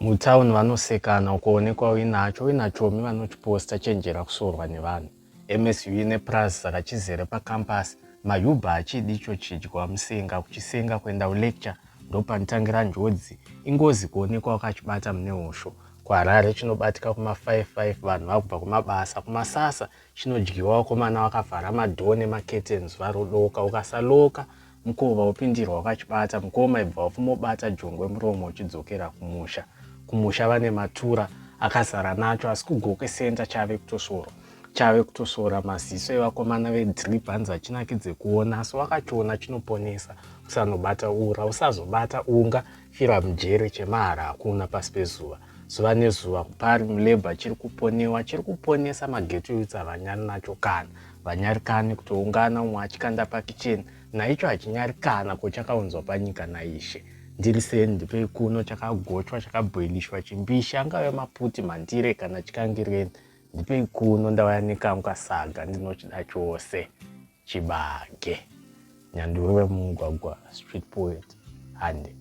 Mutown vanosekana ukoonekwa uinacho uinachomi vanochiposta chenjera kusorwa nevanhu. MSU ine purazi saka chizere pacampus maUber achidi icho chidya musenga kuchisenga kuenda kulecture ndopanotangira njodzi ingozi kuonekwa wakachibata mune hosho kuHarare chinobatika kuma 55 vanhu vakubva kumabasa kumasasa chinodyiwa vakomana vakavhara madoor nemacurtain zuva rodoka ukasaloka mukova wopindirwa wakachibata mukoma ibva wafumobata jongwe muromo uchidzokera kumusha kumusha vane matura akazara nacho asi kugokwe center chave kutosvorwa chave kutosvora maziso evakomana vedrip hanzi hachinakidze kuona asi wakachiona chinoponesa usanobata ura usazobata unga fira mujere chemahara hakuna pasi pezuva zuva nezuva kupari mulebha chiri kuponewa chiri kuponesa mageto youths havanyari nacho kana vanyarikani kutoungana umwe achikanda pakicheni naicho hachinyarikana ko chakaunzwa panyika naishe ndiri seni ndipei kuno chakagochwa chakabhoilishwa chimbishi angave maputi mandire kana chikangireni ndipei kuno ndauya nekangu kasaga ndinochida chose chibage nyanduri wemumugwagwa street poet hande.